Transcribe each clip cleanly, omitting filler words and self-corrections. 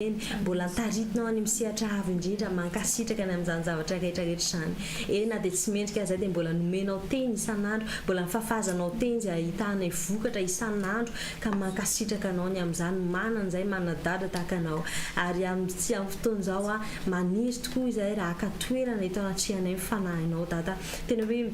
Eny, mbola taritinao any amin'ny sehatra avo indrindra, mankasitraka ny amin'izany zavatra rehetra rehetra izany. Eny, na dia tsy mendrika aza dia mbola nomenao teny isan'andro, mbola nifafazanao teny izay ahitanay vokatra isan'andro, ka mankasitraka anao ny amin'izany, manana izay manadada tahaka anao. Ary amin'ity amin'ny fotoana izao aho, maniry tokoa izahay raha haka toerana eto anatrehanay ny fanahinao Dada. Tena hoe.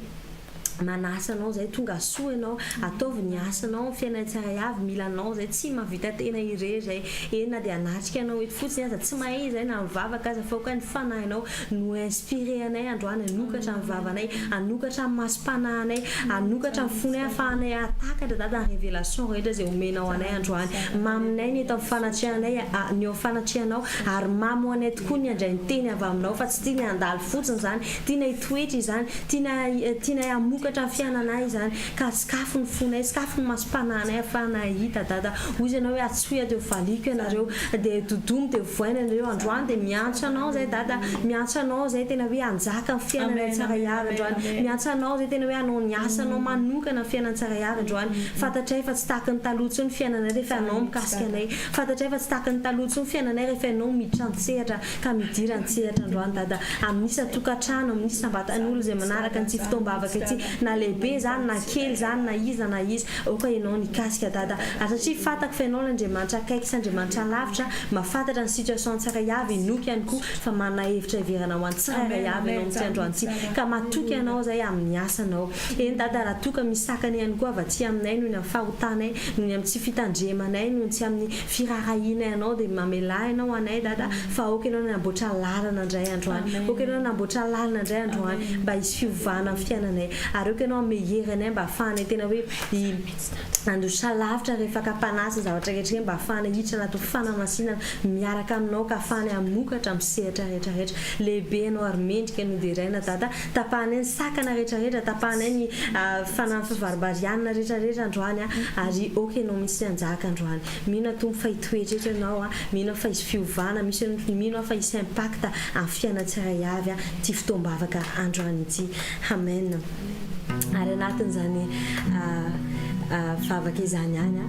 Manasa anao zay, tonga soa ianao, ataovy ny asanao amin'ny fiainana tsirairay avy, mila anao zay, tsy mahavita tena irery zay, eny na dia hanatrika anao eto fotsiny aza, tsy mahay izay na mivavaka aza fa aoka ny fanahinao no inspirer anay androany hanokatra ny vavanay, hanokatra ny masom-panahinay, hanokatra ny fonay ahafahanay hahatakatra dada ny révélation rehetra izay omenao anay androany, maminay ny eto amin'ny fanatrehanay, ny eo amin'ny fanatrehanao ary mamy ho anay tokoa ny handray ny teny avy aminao fa tsy tianay handalo fotsiny izany, tianay hitoetra izany. Tianay tianay hamokatra ny fiainanay izany ka sokafy ny fonay, sokafy ny masom-panahinay ahafahanay hahita Dada. Hoy izy ianao hoe antsoy aho dia ho valiako ianareo, dia dodomy dia vohaina ianareo. Androany dia miantso anao izay Dada, miantso anao izay tena hoe hanjaka ny fiainanay tsirairay avy androany. Miantso anao izay tena hoe hanao ny asanao manokana ny fiainan'ny tsirairay avy androany. Fantatray fa tsy tahaky ny taloha intsony ny fiainanay rehefa ianao mikasika anay. Fantatray fa tsy tahaky ny taloha intsony ny fiainanay rehefa ianao miditra an-tsehatra. Ka midira an-tsehatra androany Dada amin'ny isan-tokantrano, amin'ny isam-batan'olona izay manaraka an'ity fotoam-bavaka ity, na lehibe izany na kely izany na iza na iza, aoka ianao no hikasika Dada. Ary satria fantako fa ianao ilay Andriamanitra akaiky sy Andriamanitra lavitra, mahafantatra ny situation tsirairay avy, inoako ihany koa fa manana hevitra hiverana ho an'ny tsirairay avy ianao amin'ity androany ity. Ka matoky anao izahay amin'ny asanao. Eny Dada, raha toa ka misy sakana ihany koa avy aty aminay noho ny amin'ny fahotanay, noho ny amin'ny tsy fitandremanay, noho ny tsy amin'ny firaharahianay anao dia mamelà ianao anay Dada fa aoka ianao nanamboatra lalana indray androany aoka ianao nanamboatra lalana indray androany mba hisy fiovana amin'ny fiainanay ary aoka ianao hanome hery anay mba hahafahanay tena hoe handroso lavitra rehefa fakam-panahy sy ny zavatra rehetra ireny mba hahafahanay hiditra anatin'ny fanamasinana miaraka aminao ka hahafahanay hamokatra amin'ny sehatra rehetra rehetra lehibe ianao ary mendrika ny hoderaina Dada Tapahanay ny sakana rehetra rehetra, tapahanay ny fanahy fivaribarianina rehetra rehetra androany ary ok ianao mihitsy hanjaka androany. Mino aho Tompo fa hitoetra eto ianao, mino aho fa hisy fiovana, mino aho fa hisy impact amin'ny fiainana tsirairay avy ity fotoam-bavaka androany ity. Amen. Ary anatin'izany vavaka izany ihany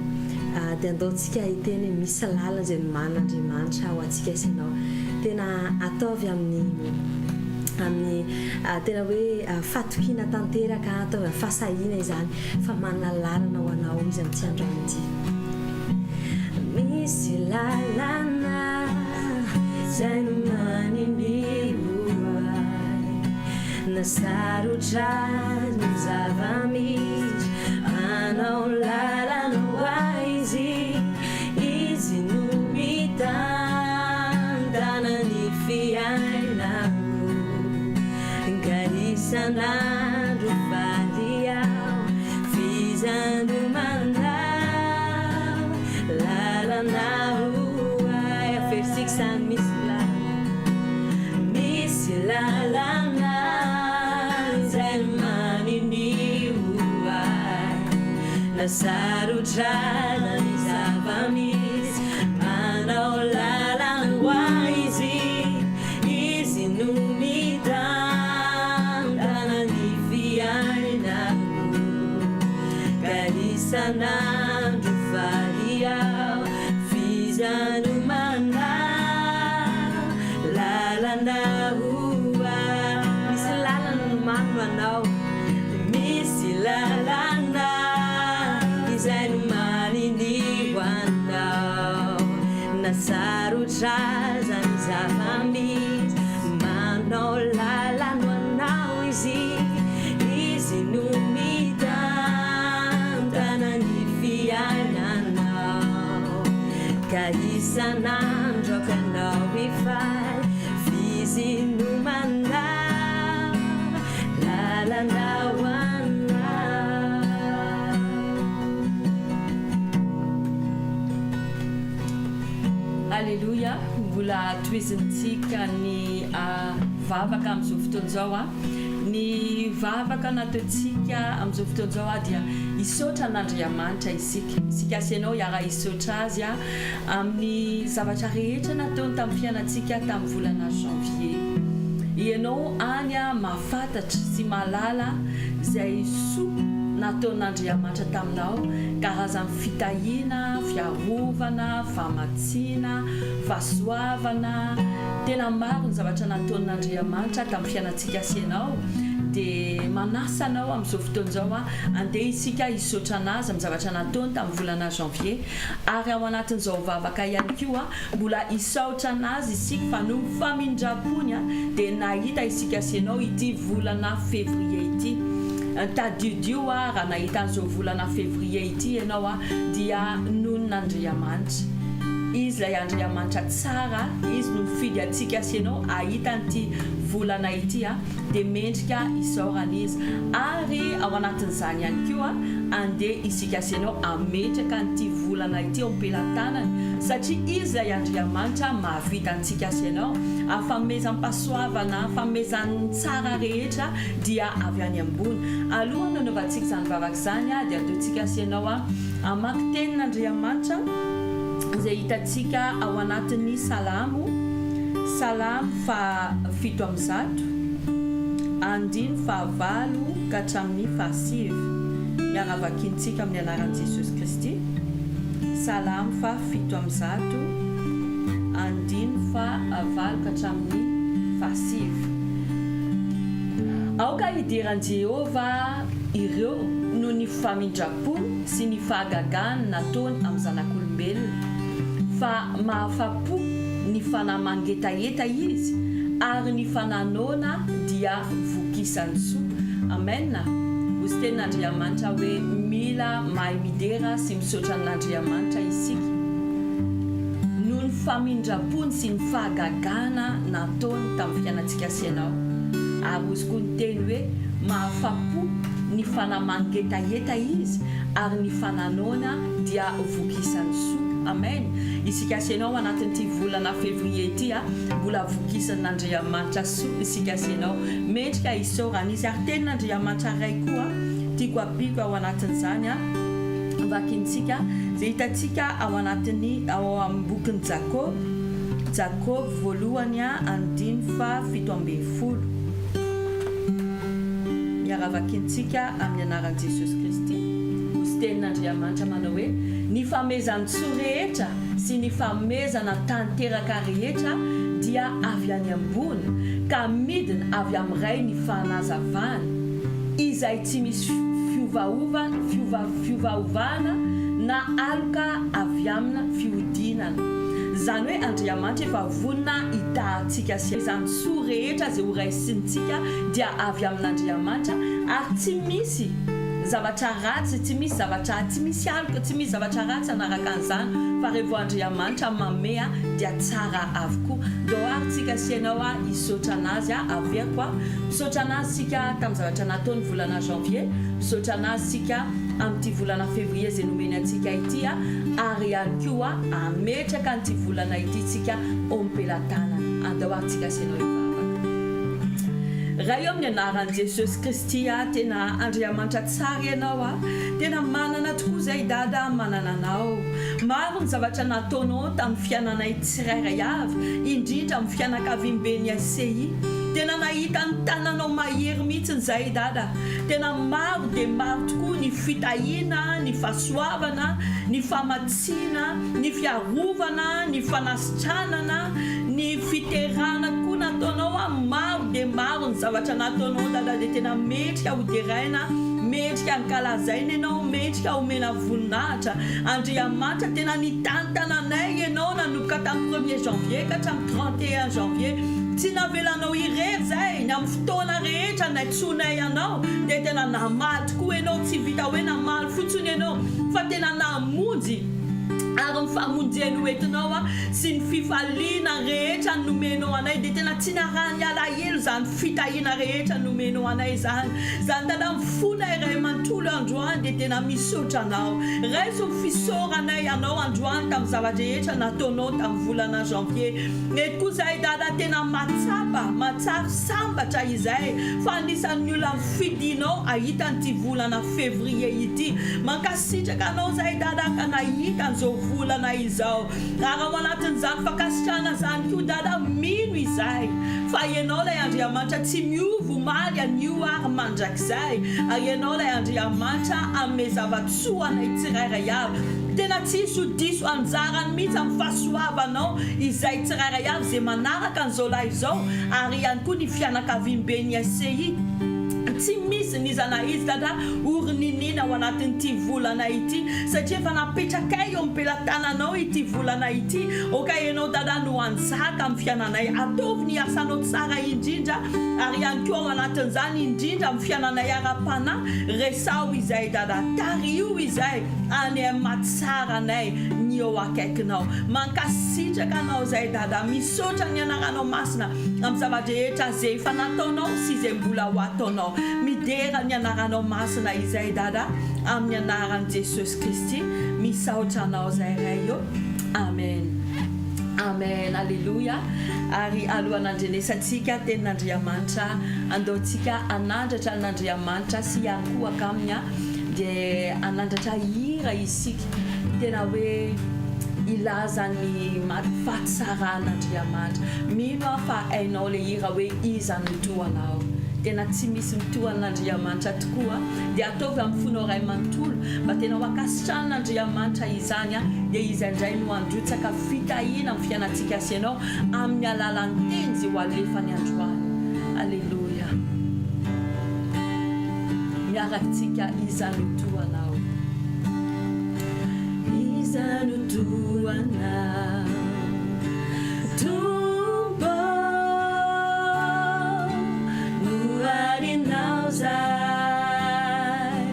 dia andao tsika hiteny hoe misy lalana izay nomanin'Andriamanitra ho antsika sy ianao. Tena ataovy amin'ny amin'ny tena hoe fatokiana tanteraka, ataovy amin'ny fahasahiana izany fa manana lalana ho anao Izy amin'ity androany ity. Misy lalana izay nomaniny ho ahy. Na sarotra ny zava-misy, manao lalana ho ahy Izy, Izy no mitantana ny fiainako, ka isan'andro faly aho, f'iza no manao lalana ho ahy, aferisika izany misy lalana. Misy lalana izay manini ho ahy Na sarotra na ny zava-misy Manao lalana ho ahy Izy Izy no mitantana ny fiainako Ka isan'andro faly aho F'iza no manao lalana ho ahy. Misy lalana nomany ho anao. Misy lalana izay nomaniny ho anao. Na sarotra aza ny zava-misy, manao lalana ho anao Izy. Izy no mitantana ny fiainanao. Ka isan'andro aoka anao hifaly F'izy no manao lalana ho anao. Aleloia, mbola tohizintsika ny vavaka amin'izao fotoana izao. Ny vavaka nataontsika amin'izao fotoana izao dia hisaotra an'Andriamanitra isika. Isika sy ianao hiara-hisaotra Azy amin'ny zavatra rehetra nataony tamin'ny fiainantsika tamin'ny volana janvier. Ianao any mahafantatra sy mahalala izay soa. nataon'Andriamanitra taminao, karazan'ny fitahiana, fiarovana, famatsiana, fahasoavana, tena maro ny zavatra nataon'Andriamanitra tamin'ny fiainantsika sy ianao, dia manasa anao amin'izao fotoana izao aho, andeha isika hisaotra an'Azy amin'ny zavatra nataony tamin'ny volana janvier, ary ao anatin'izao vavaka ihany koa mbola hisaotra an'Azy isika fa noho ny famindram-pony dia nahita isika sy ianao ity volana février ity. Tadidio hoa raha nahita an'izao volana février ity ianao dia nonon'Andriamanitra. Izy ilay Andriamanitra tsara, Izy no nifidy antsika sy ianao hahita an'ity volana ity. dia mendrika isaorana izy. Ary ao anatin'izany ihany koa, andeha isika sy ianao hametraka an'ity volana ity eo am-pelatanany, satria Izy ilay Andriamanitra mahavita antsika sy ianao, ary fanomezam-pahasoavana, fanomezan'ny tsara rehetra dia avy any ambony. Alohan'ny hanaovantsika izany vavaka izany, dia andeontsika sy ianao hamaky tenin'Andriamanitra izay hitantsika ao anatin'ny Salamo, Salamo faha 107, andiny fahavalo ka hatramin'ny fahasivy. Miara-vakintsika amin'ny anaran'i Jesosy Kristy. Salamo faha 107, andiny fahavalo ka hatramin'ny fahasivy. Aoka hidera an'i Jehovah ireo noho ny famindram-pony sy ny fahagagany nataony amin'ny zanak'olombelona, fa mahafa-po ny fanahy mangetaheta Izy, ary ny fanahy noana dia vokisan'ny soa. Amen! Hozy tenin'Andriamanitra hoe mila mahay midera sy misaotra an'Andriamanitra isika noho ny famindram-pony sy ny fahagagana nataony tamin'ny fiainantsika sy ianao. Ary hozy koa ny teny hoe mahafa-po ny fanahy mangetaheta Izy, ary ny fanahy noana dia vokisan'ny soa. Amen! Isika sy ianao anatin'ity volana février ity a, mbola vokisan'Andriamanitra soa isika sy ianao. Mendrika isaorana Izy. Ary tenin'Andriamanitra Ray koa tiako ampiako ao anatin'izany a, vakintsika izay hitantsika ao anatin'ny ao amin'ny bokin'i Jakoba, Jakoba voalohany andiny faha 17. Miara-vakintsika amin'ny anaran'i Jesosy Kristy. Hozy tenin'Andriamanitra manao hoe, Ny famehezan-tsoa rehetra sy ny famehezana tanteraka rehetra dia avy any ambony, ka midina avy amin'ny Ray ny fanazavana, izay tsy misy fiovaovana, fiovaovana na aloka avy amina fihodinana. Izany hoe Andriamanitra efa vonona hitaha antsika sy izany soa rehetra izay horaisintsika dia avy amin'Andriamanitra ary tsy misy zavatra ratsy, tsy misy zavatra, tsy misy aloka, tsy misy zavatra ratsy hanaraka an'izany fa revo Andriamanitra manome dia tsara avokoa. Ndao ary tsika sy ianao hisaotra an'Azy, averiko a, misaotra an'Azy tsika tamin'ny zavatra nataony volana janvier, misaotra an'Azy tsika amin'ity volana février izay nomeny antsika ity ary ihany koa hametraka an'ity volana ity tsika eo am-pelatanana. Andao ary tsika sy ianao hivavaka. Ray ô amin'ny anaran'i Jesosy Kristy a, tena Andriamanitra tsara Ianao a, tena manana tokoa izay Dada manana Anao. Maro ny zavatra nataonao tamin'ny fiainanay tsirairay avy, indrindra amin'ny fianakaviamben'ny SCI. Tena nahita ny tananao mahery mihitsy izahay Dada. Tena maro dia maro tokoa ny fitahiana, ny fahasoavana, ny famatsiana, ny fiarovana, ny fanasitranana, ny fiterahana tokoa nataonao a, maro dia maro ny zavatra nataonao Dada dia tena mendrika ho deraina, mendrika ankalazaina ianao, mendrika homena voninahitra. Andriamanitra tena nitantana anay ianao nanomboka tamin'ny premier janvier ka hatramin'ny 31 janvier, tsy navelanao irery zahay, ny amin'ny fotoana rehetra naitsoinay anao dia tena namaly tokoa ianao, tsy vita hoe namaly fotsiny ianao fa tena namonjy ary ny famonjena hoentinao sy ny fifaliana rehetra nomenao anay dia tena tsy narahan'ny alahelo izany fitahiana rehetra nomenao anay izany. Izany tena amin'ny fonay iray manontolo androany dia tena misaotra anao. Raiso ny fisaoranay anao androany tamin'ny zava-drehetra nataonao tamin'ny volana janvier. Eto koa izahay Dada tena mahatsapa, mahatsary sambatra izahay fa anisan'ny olona nofidinao hahita an'ity volana février ity. Mankasitraka anao izahay Dada ka nahita an'izao. volana izao. Ary ao anatin'izany fankasitrahana izany koa Dada, mino izahay fa Ianao ilay Andriamanitra tsy miova omaly, anio ary mandrakizay. Ary Ianao ilay Andriamanitra hanome zava-tsoa anay tsirairay avy. Tena tsy hisy ho diso anjarany mihitsy amin'ny fahasoavanao izay tsirairay avy izay manaraka an'izao live izao ary ihany koa ny fianakaviamben'ny SCI. Tsy misy n'iza na iza Dada ory niniana ao anatin'ity volana ity satria efa napetrakay eo am-pelatananao ity volana ity. Aoka Ianao Dada no hanjaka amin'ny fiainanay. Ataovy ny asanao tsara indrindra ary ihany koa ao anatin'izany indrindra amin'ny fiainanay ara-panahy. Resaho izay Dada. Tariho izay any amin'ny mahatsara anay ny eo akaikinao. Mankasitraka anao izay Dada. Misaotra ny anaranao masina amin'ny zava-drehetra izay efa nataonao sy izay mbola ho ataonao. Midera ny anaranao masina izay Dada amin'ny anaran'i Jesosy Kristy. Misaotra anao izay Ray ô. Amen. Amen. Aleloia. Ary alohan'ny handrenesantsika tenin'Andriamanitra, andaontsika hanandratra an'Andriamanitra sy hiankohoka aminy dia hanandratra hira isika. Tena hoe hilaza ny fahatsaran'Andriamanitra. Mino aho fa hainao ilay hira hoe Iza no toa anao. Tena tsy misy mitoa an'Andriamanitra tokoa. Dia ataovy amin'ny fonao iray manontolo mba tena ho ankasitrahan'Andriamanitra izany dia Izy indray no handrotsaka fitahiana amin'ny fiainantsika sy ianao amin'ny alalan'ny teny izay ho alefany androany. Aleloia. Miaraka tsika Iza no toa anao. Iza no toa anao Tompo ô, noharinao zahay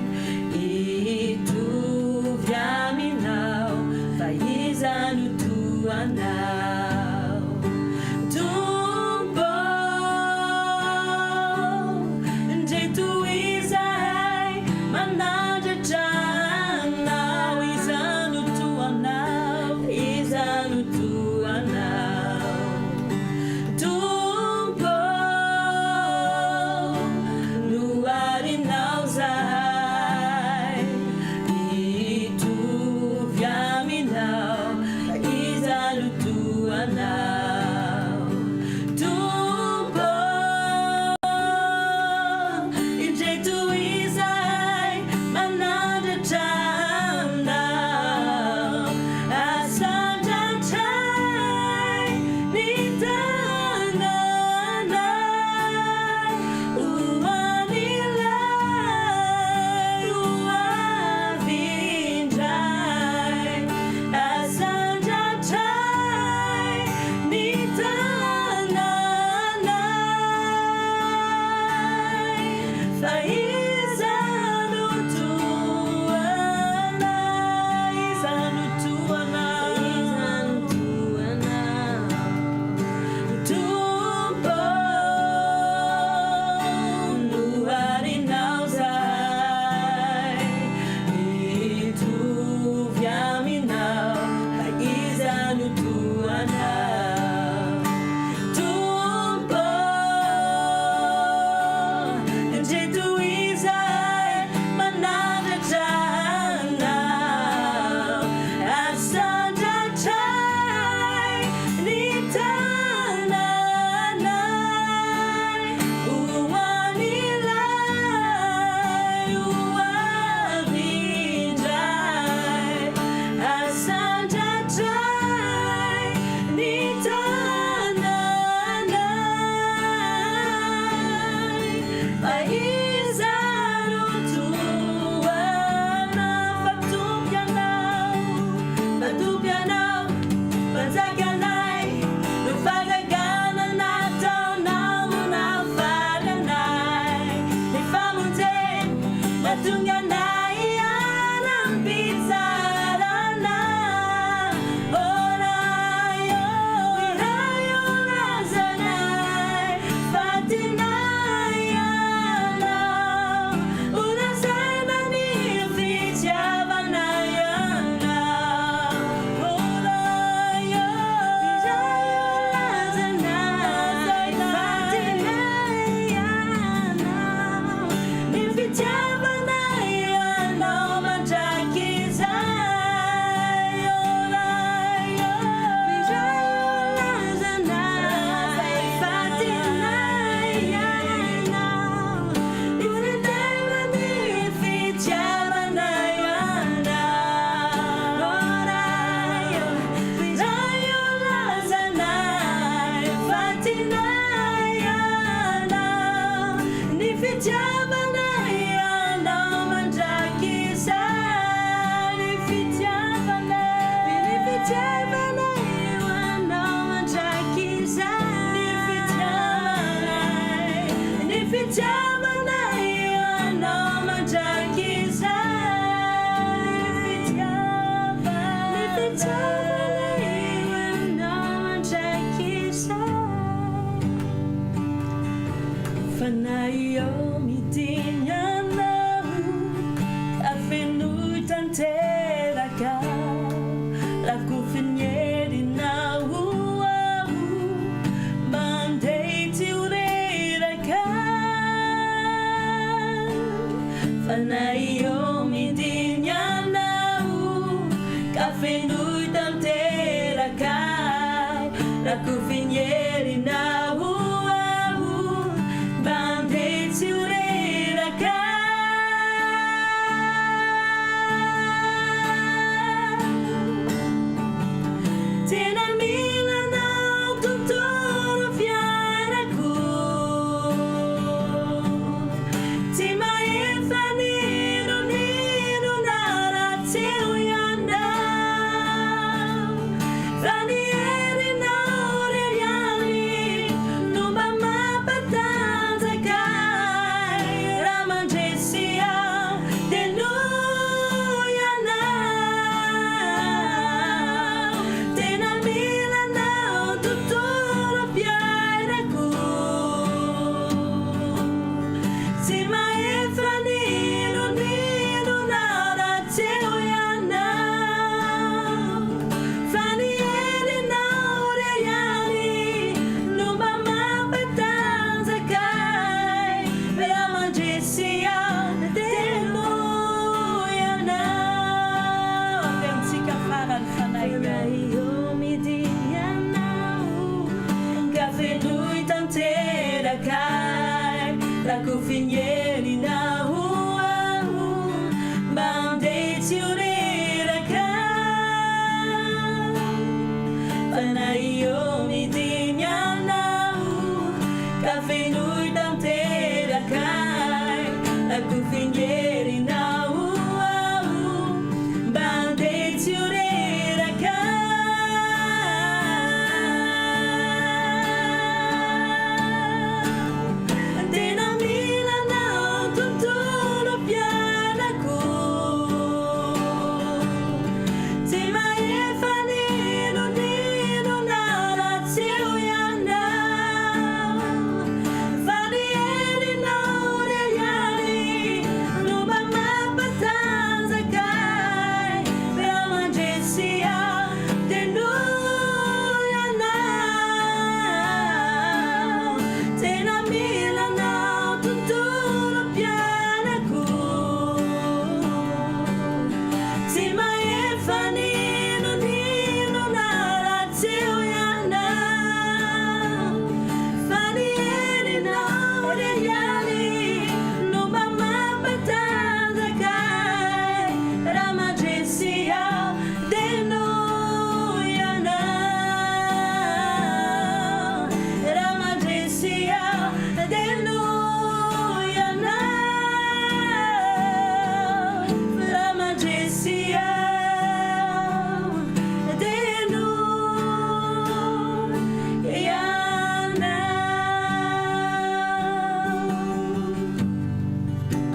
hitovy aminao, fa iza no toa anao Tompo ô, ndre toy izahay manandratra anao, iza no toa anao, iza no toa anao Tompo ô, noharinao zahay hitovy aminao, iza no toa anao Tompo ô, indreto izahay manandratra anao, asandratray ny tananay ho an'ilay ho avy indray, asandratray ny tananay, fa iza no toa anay, iza no toa anao, iza no toa anao, Tompo ô, noharinao zahay hitovy aminao, fa iza no toa anao. Fanahy ô midiny Anao ka fenoy tanteraka Rakofin'ny herinao aho Mandeha tsy ho reraka Fanahy ô midiny Anao ka fenoy tanteraka Rakofin'ny herinao aho mba andeha tsy ho reraka. Tena mila anao tontolo fiainako Tsy mahefa n'inon'inona raha tsy eo ianao Fa ny herinao irery ihany no mba mampatanjaka ahy Raha mandresy aho dia noho ianao Tena mila anao tontolom-piainako Tsy mahefa n'inon'inona raha tsy eo ianao Fa ny herinao re ihany no mba mampatanjaka ahy Raha mandresy aho dia noho ianao Averintsika farany Fanahy ô Ka fenoy tanteraka ahy Rakofin'ny herinao aho Mba andeha tsy ho reraka Fanahy ô midiny anao Ka fenoy tanteraka ahy Rakofin'ny herinao aho Mba andeha tsy ho reraka Tena mila anao tontolom-piainako Tsy mahefa n'inon'inona raha tsy eo ianao Fa ny herinao re ihany no mba mampatanjaka ahy Raha mandresy aho dia noho ianao Tena mila anao tontolom-piainako Tsy mahefa n'inon'inona raha tsy eo ianao Fa ny herinao re ihany no mba mampatanjaka ahy Raha mandresy aho dia noho ianao Raha mandresy aho dia noho ianao Raha mandresy aho dia noho ianao.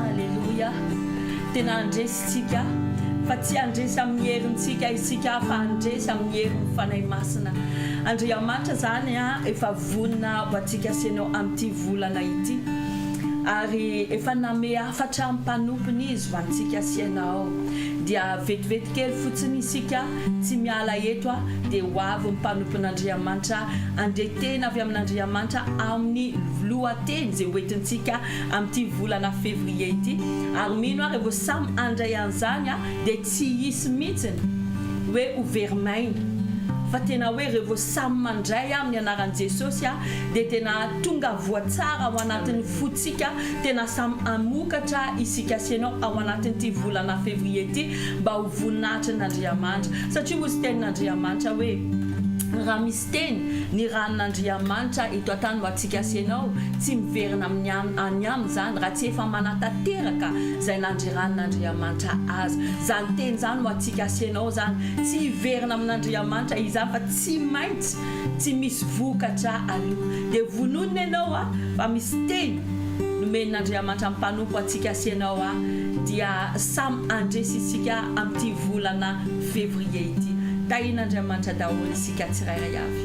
Aleloia! Tena handresy isika, fa tsy handresy amin'ny herintsika isika fa handresy amin'ny herin'ny Fanahy Masina. Andriamanitra izany efa vonona ho antsika sy ianao amin'ity volana ity. Ary efa namehy hafatra amin'ny mpanompony Izy ho antsika sy ianao. Dia vetivety kely fotsiny isika tsy miala eto dia ho avy ny mpanompon'Andriamanitra handre teny avy amin'Andriamanitra amin'ny lohateny izay hoentintsika amin'ity volana février ity. Ary mino aho rehefa samy handray an'izany dia tsy hisy mihitsiny hoe ho very maina fa tena hoe revo samy mandray amin'ny anaran'i Jesosy dia tena tonga voa tsara ao anatin'ny fotsika tena samy hamokatra isika sy ianao ao anatin'ity volana février ity mba ho voninahitrin'Andriamanitra satria hozy tenin'Andriamanitra hoe raha misy teny niranin'Andriamanitra eto an-tany ho antsika sy ianao, tsy miverina amin'ny any aminy izany raha tsy efa manatanteraka izay nandriranin'Andriamanitra azy. Izany teny izany ho antsika sy ianao izany, tsy hiverina amin'Andriamanitra izany fa tsy maintsy tsy misy vokatra aloha. Dia vononina ianao a, fa misy teny nomen'Andriamanitra mpanompo antsika sy ianao a, dia samy handresy isika amin'ity volana février ity. Tahin'Andriamanitra daholo isika tsirairay avy.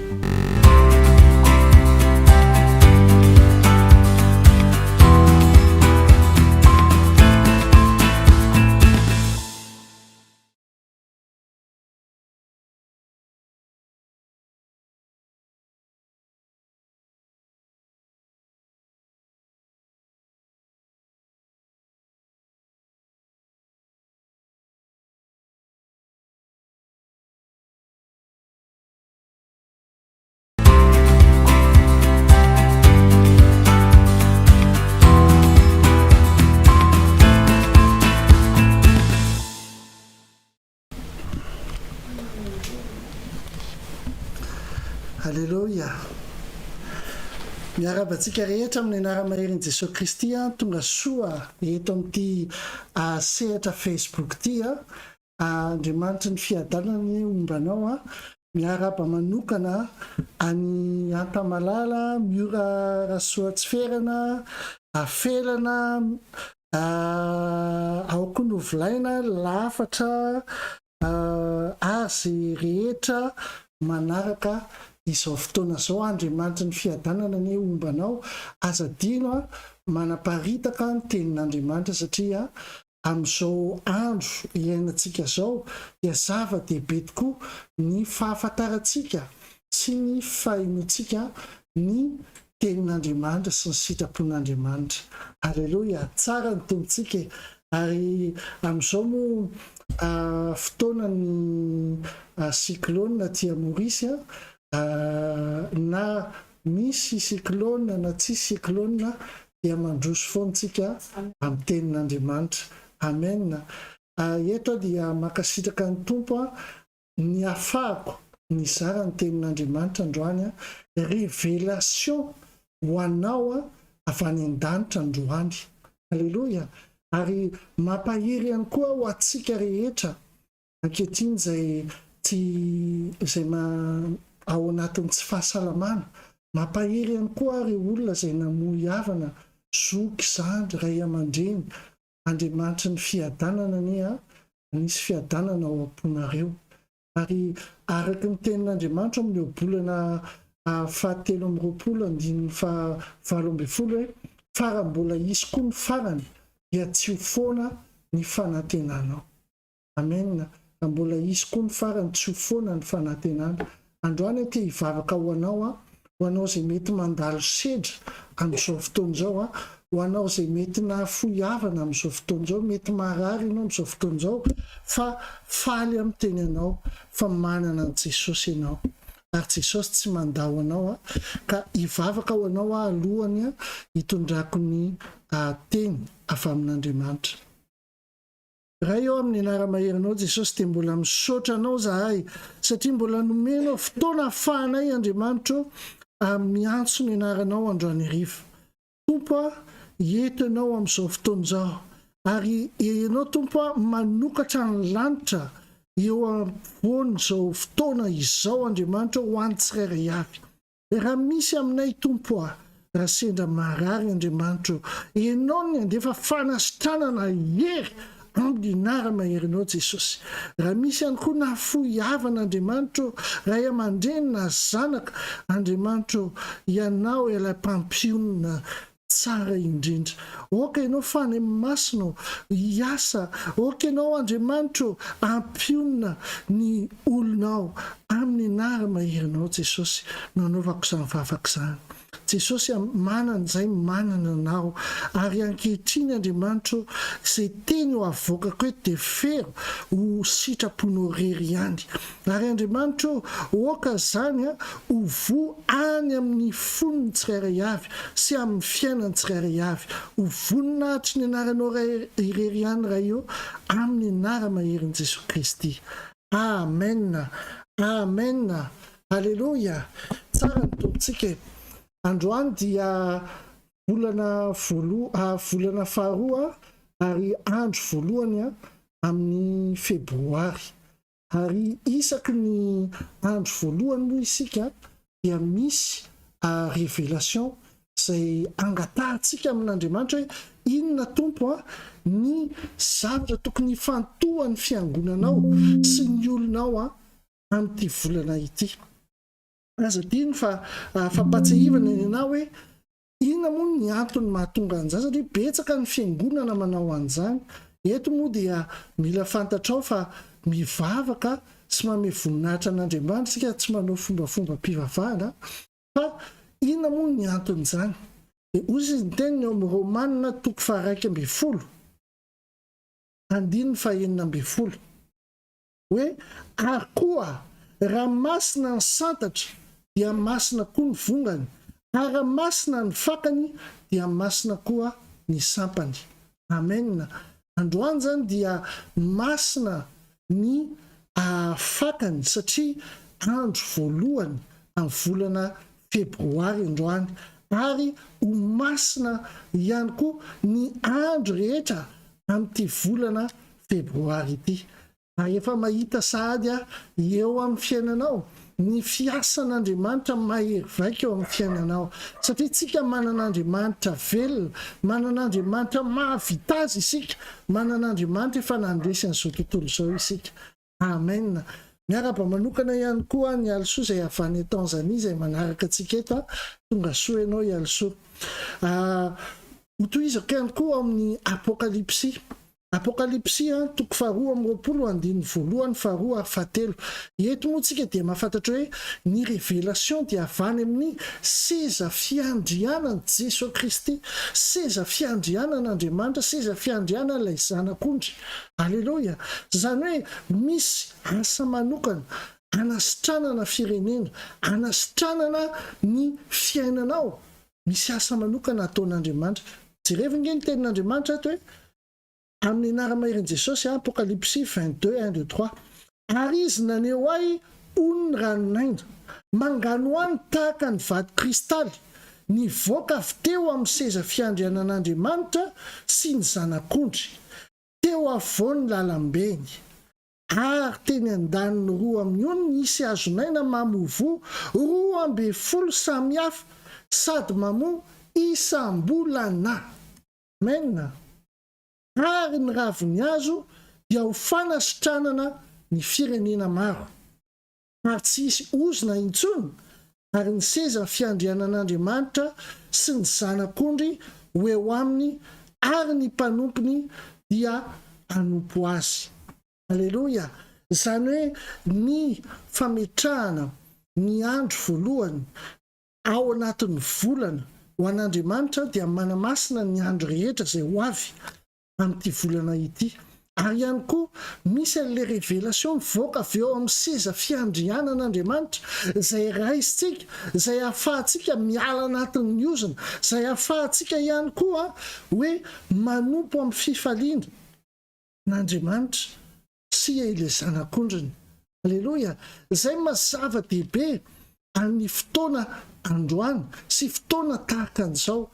Aleloia! Miarahaba antsika rehetra amin'ny anara-maherin'i Jesoa Kristy an, tonga soa eto amin'ity sehatra Facebook ity an. Andriamanitry ny fiadanana anie homba anao an. Miarahaba manokana an'i Antamalala, Miora Rasoatsiferana, Afelana, ao koa Novolaina, Lafatra, azy rehetra manaraka izao fotoana izao. Andriamanitry ny fiadanana anie homba anao. Aza adino an, manaparitaka ny tenin'Andriamanitra satria amin'izao andro iainantsika izao dia zava-dehibe tokoa ny fahafantarantsika sy ny fahenoantsika ny tenin'Andriamanitra sy ny sitrapon'Andriamanitra. Aleloia! Tsara ny Tompontsika e! Ary amin'izao moa fotoana ny cyclone aty Maurice na misy cyclone na tsisy cyclone dia mandroso foana tsika amin'ny tenin'Andriamanitra. Amen. Eto aho dia mankasitraka ny Tompo ny afahako nizara ny tenin'Andriamanitra androany, révélation ho anao avy any an-danitra androany. Aleloia. Ary mampahery ihany koa ho antsika rehetra ankehitriny izay tsy izay ao anatin'ny tsy fahasalamana. Mampahery ihany koa ireo olona izay namoy havana, zoky, zandry, ray aman-dreny. Andriamanitry ny fiadanana anie hanisy fiadanana ao am-ponareo. Ary araka ny tenin'Andriamanitra ao amin'ny Ohabolana fahatelo amby 20 andininy faha 18 hoe, Fa raha mbola hisy koa ny farany, dia tsy ho foana ny fanantenanao. Amen raha mbola hisy koa ny farany tsy ho foana ny fanantenana. Androany aho te hivavaka ho anao aho, ho anao izay mety mandalo sedra amin'izao fotoana izao aho, ho anao izay mety nahafoy havana amin'izao fotoana izao, mety marary ianao amin'izao fotoana izao, fa faly aho miteny anao fa manana an'i Jesosy ianao. Ary Jesosy tsy mandao anao aho, ka hivavaka ho anao aho alohan'ny hitondrako ny teny avy amin'Andriamanitra. Ray ô amin'ny anara-maherinao Jesosy dia mbola misaotra anao zahay satria mbola nomenao fotoana ahafahanay Andriamanitra ô miantso ny anaranao androany hariva. Tompo a eto ianao amin'izao fotoana izao ary ianao Tompo a manokatra ny lanitra eo ampovoan'izao fotoana izao Andriamanitra ô ho an'ny tsirairay avy. Raha misy aminay Tompo a, raha sendra marary Andriamanitra o, Ianao no handefa fanasitranana hery amin'ny anara-maherinao Jesosy. Raha misy ihany koa nahafoy havana Andriamanitra o, ray aman-dreny na zanaka Andriamanitra o, Ianao ilay mpampionona tsara indrindra. Aoka Ianao Fanahy Masina ô, hiasa. Aoka Ianao Andriamanitra ô, hampionona ny olonao. Amin'ny anara-maherinao Jesosy no anaovako izany vavaka izany. Jesosy a, manana izay manana Anao. Ary ankehitriny Andriamanitra ô, izay teny ho avoakako eto dia fero ho sitraponao irery ihany. Ary Andriamanitra ô, aoka izany ho voa any amin'ny fon'ny tsirairay avy sy amin'ny fiainan'ny tsirairay avy. Ho voninahitry ny Anaranao irery ihany, Ray ô, amin'ny Anara-maherin'i Jesoa Kristy. Amen! Amen! Aleloia! Tsara ny Tompontsika e! Androany dia volana voaloha, volana faharoa ary andro voalohany amin'ny febroary. Ary isaky ny andro voalohany moa isika dia misy révélation izay angatahantsika amin'Andriamanitra hoe inona Tompo a ny zavatra tokony hifantohan'ny fiangonanao sy ny olonao a amin'ity volana ity. Aza adino fa fampahatsiahivana ny anah hoe Inona moa ny antony mahatonga an'izany satria betsaka ny fiangonana manao an'izany. Eto moa dia mila fantatrao fa mivavaka sy manome voninahitra an'Andriamanitra isika tsy manao fombafombam-pivavahana fa inona moa ny anton'izany? Dia hoy izy ny teniny ao amin'ny Romana toko faha-11 andininy faha-16. Hoe, Ary koa, raha masina ny santatra, dia masina koa ny vongany, ary raha masina ny fakany, dia masina koa ny sampany. Amen. Androany izany dia masina ny fakany, satria andro voalohany. amin'ny volana febroary androany ary ho masina ihany koa ny andro rehetra amin'ity volana febroary ity. Ary efa mahita sahady aho eo amin'ny fiainanao ny fiasan'Andriamanitra mahery vaika eo amin'ny fiainanao. Satria tsika manana Andriamanitra velona, manana Andriamanitra mahavita azy isika, manana Andriamanitra efa nandresy an'izao tontolo izao isika. Amen. Miarahaba manokana ihany koa an'i Alisoa izay avy any Tanzanie izay manaraka antsika eto. Tonga soa ianao i Alisoa. Hotohizako ihany koa ao amin'ny Apokalypsy. Apokalypsy toko faharoa amby 20 andininy voalohany, faharoa ary fahatelo. Eto moa tsika dia mahafantatra hoe ny révélation dia avy any amin'ny seza fiandrianan'i Jesoa Kristy, seza fiandrianan'Andriamanitra, seza fiandrianan'ilay Zanak'ondry. Aleloia! Izany hoe misy asa manokana anasitranana firenena, anasitranana ny fiainanao. Misy asa manokana ataon'Andriamanitra. Jerevo ange ny tenin'Andriamanitra ato e! Amin'ny anara-maherin'i Jesosy, Apokalypsy 22, un, deux, trois. Ary Izy naneho ahy ony ranon'aina, manganohano tahaka ny vato kristaly, nivoaka avy teo amin'ny seza fiandrianan'Andriamanitra sy ny Zanak'ondry, teo afovoan'ny lalambeny. Ary teny an-daniny roa amin'ny ony nisy hazon'aina mamoa voa 12 samy hafa sady mamoa isam-bolana. Amen. Ary ny ravin'ny hazo dia ho fanasitranana ny firenena maro. Ary tsy hisy ozona intsony, ary ny seza fiandrianan'Andriamanitra sy ny Zanak'ondry ho eo aminy, ary ny mpanompony dia hanompo azy. Aleloia! Izany hoe ny fametrahana ny andro voalohany ao anatin'ny volana ho an'Andriamanitra dia manamasina ny andro rehetra izay ho avy amin'ity volana ity. Ary ihany koa misy an'ilay révélation mivoaka avy eo amin'ny seza fiandrianan'Andriamanitra izay raisintsika, izay ahafahantsika miala anatin'ny ozona, izay ahafahantsika ihany koa hoe manompo amin'ny fifaliana an'Andriamanitra sy ilay Zanak'ondriny. Aleloia! Izay maha zava-dehibe an'ny fotoana androany sy fotoana tahaka an'izao.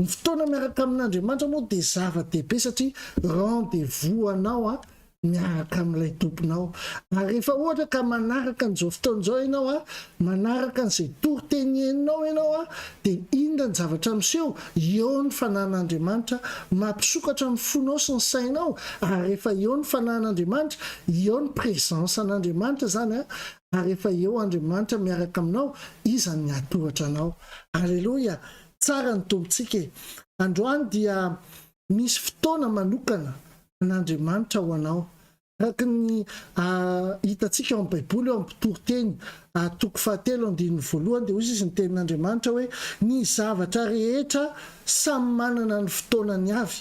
Ny fotoana miaraka amin'Andriamanitra moa dia zava-dehibe satria rendez-vous anao miaraka amin'ilay Tomponao. Ary rehefa ohatra ka manaraka an'izao fotoana izao ianao, manaraka an'izay toriteny henonao ianao, dia inona ny zavatra miseho? Eo ny Fanahin'Andriamanitra mampisokatra ny fonao sy ny sainao, ary rehefa eo ny Fanahin'Andriamanitra, eo ny présence an'Andriamanitra izany, ary rehefa eo Andriamanitra miaraka aminao, iza ny hatohatra anao? Aleloia! Tsara ny Tompontsika e! Androany dia misy fotoana manokana an'Andriamanitra ho anao. Araka ny hitantsika ao amin'ny Baiboly, ao amin'ny Mpitoriteny toko fahatelo andininy voalohany, dia hoy izy ny Tenin'Andriamanitra hoe, Ny zavatra rehetra samy manana ny fotoanany avy,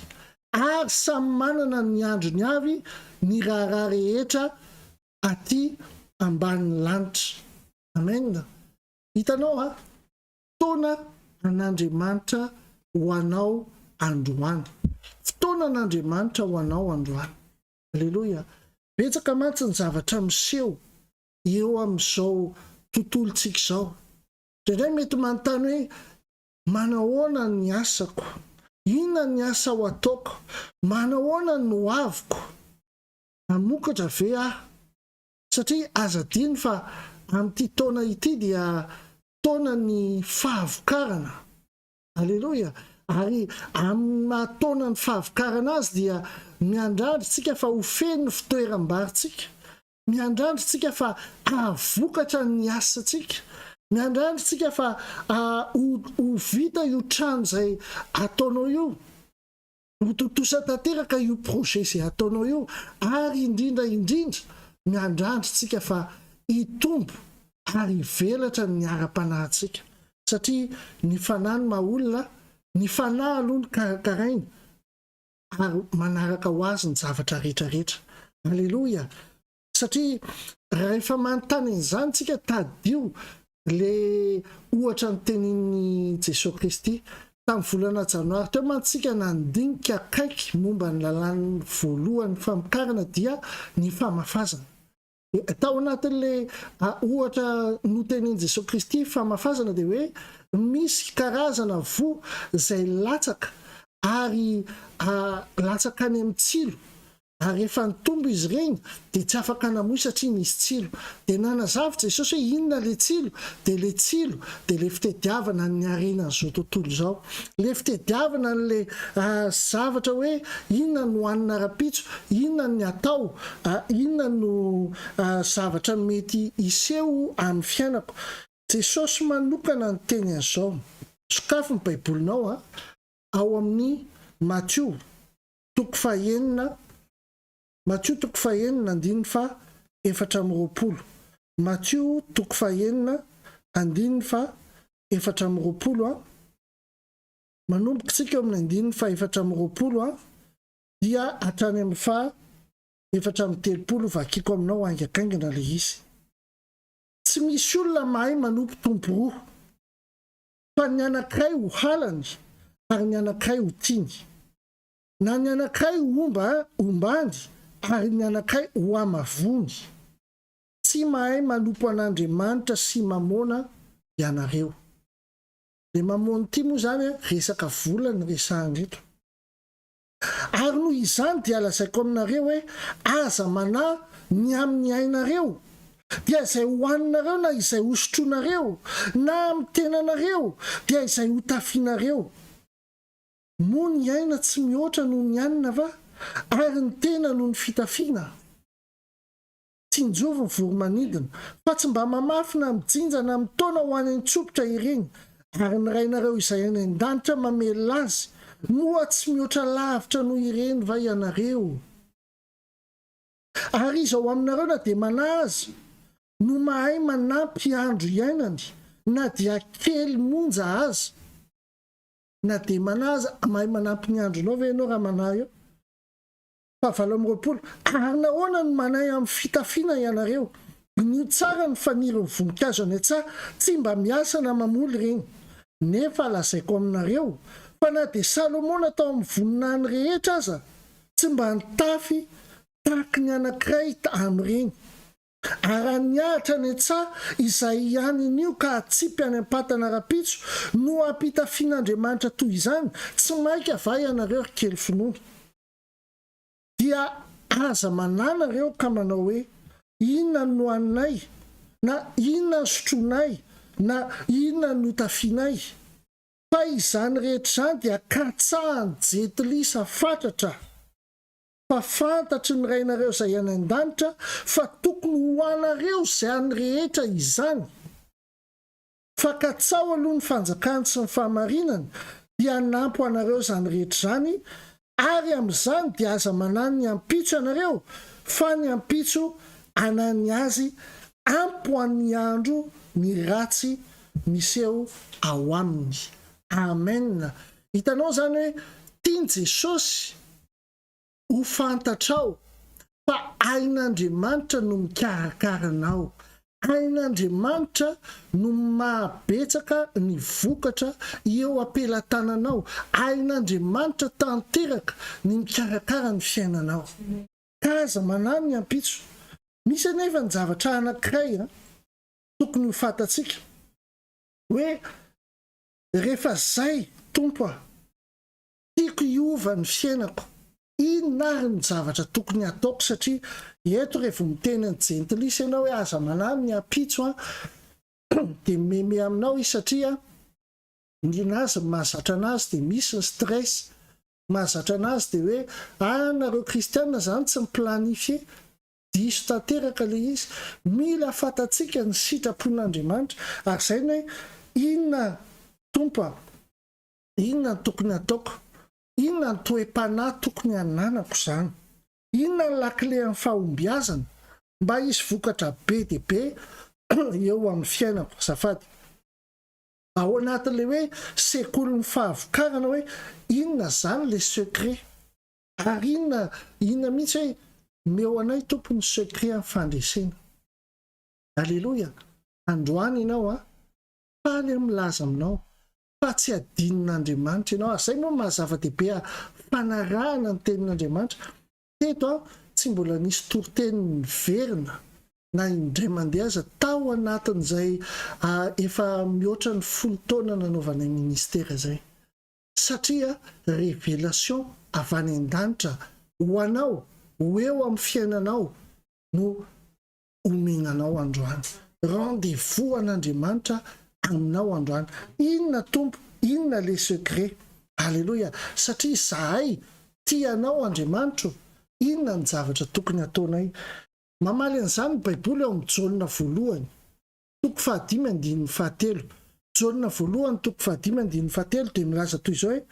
ary samy manana ny androny avy ny raharaha rehetra aty ambanin'ny lanitra. Amen. Hitanao a? Fotoana an'Andriamanitra ho anao androany. Fotoana an'Andriamanitra ho anao androany. Aleloia. Betsaka mantsy ny zavatra miseho eo amin'izao tontolontsika izao. Indraindray mety manontany hoe, Manahoana ny asako? Inona ny asa ho ataoko? Manahoana ny hoaviko? Hamokatra ve aho? Satria aza adino fa amin'ity taona ity dia taonan'ny fahavokarana. Aleloia! Ary amin'ny maha taonan'ny fahavokarana azy dia miandrandra isika fa ho feno ny fitoeram-barintsika. Miandrandra isika fa hahavokatra ny asantsika. Miandrandra isika fa ho vita io trano izay ataonao io. Ho tontosa tanteraka io projet izay ataonao io ary indrindra indrindra miandrandra tsika fa hitombo ary hivelatra ny ara-panahintsika satria ny fanahy no maha olona, ny fanahy aloha no karakaraina ary manaraka ho azy ny zavatra rehetra rehetra. Aleloia! Satria rahefa manontany an'izany tsika tadidio le ohatra notenenin'i Jesoa Kristy. Tamin'ny volana janoary teo mantsy tsika nandinika akaiky momba ny lalàn'ny voalohan'ny famokarana dia ny famafazana. Tao anatin'ilay ohatra notenenin'i Jesoa Kristy famafazana dia hoe misy karazana voa izay latsaka ary latsaka any amin'ny tsilo ary rehefa nitombo izy ireny dia tsy afaka namoy satria nisy tsilo. Dia nanazava Jesosy hoe inona ilay tsilo? Dia ilay tsilo dia ilay fitediavana ny harenan'izao tontolo izao. Ilay fitediavana an'ilay zavatra hoe inona no hohanina rahampitso, inona ny atao, inona no zavatra mety hiseho amin'ny fiainako. Jesosy manokana niteny an'izao. Sokafy ny Baibolinao ao amin'ny Matio toko fahenina, Matio toko fahenina andininy faha 24. Matio toko fahenina andininy faha 24 a. Manomboka isika eo amin'ny andininy faha 24 a, dia hatrany amin'ny faha 34 vakiko aminao haingakaingana ilay izy. Tsy misy olona mahay manompo tompo roa, fa ny anankiray ho halany ary ny anankiray ho tiany. Na ny anankiray ho homba hombany ary ny anankiray ho hamavony. Tsy mahay manompo an'Andriamanitra sy Mamôna ianareo. Le Mamôna ity moa izany resaka vola no resahana eto. Ary noho izany dia lazaiko aminareo hoe, aza manahy ny amin'ny ainareo, dia izay hohaninareo na izay hosotroinareo, na amin'ny tenanareo, dia izay hotafianareo. Moa ny aina tsy mihoatra noho ny hanina va? Ary ny tena noho ny fitafiana? Tsinjovy ny voro-manidina, fa tsy mba mamafy na mijinja na mitaona ho any an-tsopitra ireny, ary ny Rainareo izay any an-danitra mamelona azy, moa tsy mihoatra lavitra noho ireny va ianareo? Ary iza ao aminareo na dia manahy aza no mahay manampy andro iainany, na dia kely monja aza? Na dia manahy aza, mahay manampy ny andronao ve ianao raha manahy eo? Faha 28, Ary nahoana no manahy amin'ny fitafiana ianareo? Diniho tsara ny fanirin'ny voninkazo any an-tsaha, tsy mba miasa na mamoly ireny. Nefa lazaiko aminareo, fa na dia Salomona tao amin'ny voninahiny rehetra aza tsy mba nitafy tahaky ny anankiray amin'ireny. Ary raha niahatra any an-tsaha izay ihany anio ka hatsipy any am-patana rahampitso, no hampitafian'Andriamanitra toy izany, tsy mainka va ianareo ry kely finoana? Dia aza manahy nareo ka manao hoe, Inona no nohaninay? Na, Inona no sotroinay? Na, Inona no notafianay? Fa izany rehetra izany dia katsahan'ny jentilisa fatratra. Fa fantatry ny Rainareo izay any an-danitra fa tokony ho anareo izany rehetra izany. Fa katsaho aloha ny fanjakany sy ny fahamarinany, dia hanampy ho anareo izany rehetra izany, ary amin'izany dia aza manahy ny ampitso ianareo, fa ny ampitso hanahy ny azy, ampy ho an'ny andro ny ratsy miseho ao aminy. Amen! Hitanao izany hoe tian'i Jesosy Ho fantatrao fa hain'Andriamanitra no mikarakara anao. Hain'Andriamanitra no mahabetsaka ny vokatra eo am-pelatananao. Hain'Andriamanitra tanteraka ny mikarakara ny fiainanao. Ka aza manahy ny ampitso. Misy anefa ny zavatra anankiray tokony ho fantatsika, hoe rehefa zay Tompo a! Tiako hiova ny fiainako. Inona ary ny zavatra tokony hataoko satria eto rehefa miteny an'i Jentilisa ianao hoe aza manahy ny ampitso an dia meme aminao izy satria ny anazy ny mahazatra anazy dia misy ny stress mahazatra anazy dia hoe ah nareo kristiana zany tsy mi-planifier diso tanteraka ilay izy mila fantatsika ny sitrapon'Andriamanitra ary izay ny hoe inona Tompo a Inona no tokony hataoko? Inona ny toe-panahy tokony hananako izany? Inona ny lakile an'ny fahombiazana mba hisy vokatra be dia be eo amin'ny fiainako? Azafady. Ao anatin'ilay hoe sekolin'ny fahavokarana hoe inona izany ilay secret? Ary inona, inona mihitsy hoe meo anay Tompo ny secret amin'ny fandresena. Aleloia! Androany ianao an, faly aho milaza aminao fa tsy adinon'Andriamanitra ianao. Ary izay moa no maha zava-dehibe fanarahana ny tenin'Andriamanitra. Teto tsy mbola nisy toriteny niverina. Na indray mandeha aza tao anatin'izay efa mihoatra ny folo taona nanaovanay ministera izay. Satria révélation avy any an-danitra ho anao, ho eo amin'ny fiainanao no omena anao androany. Rendez-vous an'Andriamanitra aminao androany. Inona Tompo? Inona le secret? Aleloia! Satria izahay tia Anao Andriamanitro, inona ny zavatra tokony hataonay? Mamaly an'izany ny Baiboly ao amin'ny Jaona voalohany, toko fahadimy andininy fahatelo. Jaona voalohany toko fahadimy andininy fahatelo dia milaza toy izao hoe,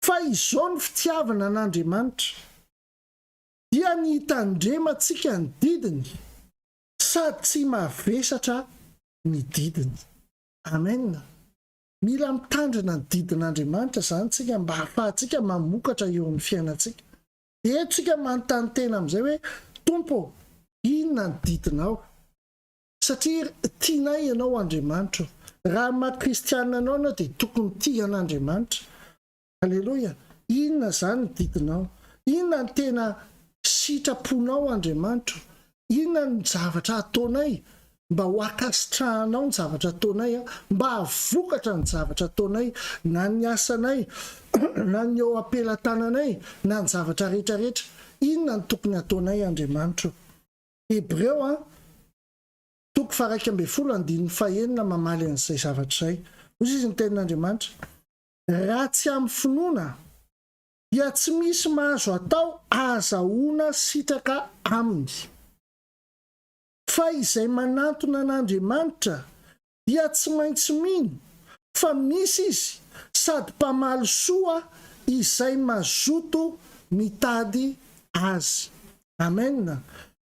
Fa izao ny fitiavana an'Andriamanitra, dia ny hitandremantsika ny didiny, sady tsy mavesatra ny didiny. Amen. Mila mitandrina ny didin'Andriamanitra izany isika mba hahafahantsika mamokatra eo amin'ny fiainantsika. Eto isika manontany tena amin'izay hoe, Tompo ô, inona ny didinao? Satria tianay Ianao Andriamanitra ô. Raha amin'ny maha kristianina anao ianao dia tokony tia an'Andriamanitra. Aleloia! Inona izany ny didinao? Inona ny tena sitraponao Andriamanitra ô? Inona ny zavatra ataonay mba ho ankasitrahanao ny zavatra ataonay, mba hahavokatra ny zavatra ataonay, na ny asanay, na ny eo am-pelatananay, na ny zavatra rehetra rehetra. Inona no tokony hataonay Andriamanitra ô? Hebreo a, toko faha-11 andininy fahenina mamaly an'izay zavatra izay. Hoy izy ny tenin'Andriamanitra, Raha tsy amin'ny finoana, dia tsy misy mahazo atao ahazahoana sitraka aminy. Fa izay manantona an'Andriamanitra dia tsy maintsy mino fa misy Izy sady mpamaly soa izay mazoto mitady Azy. Amen.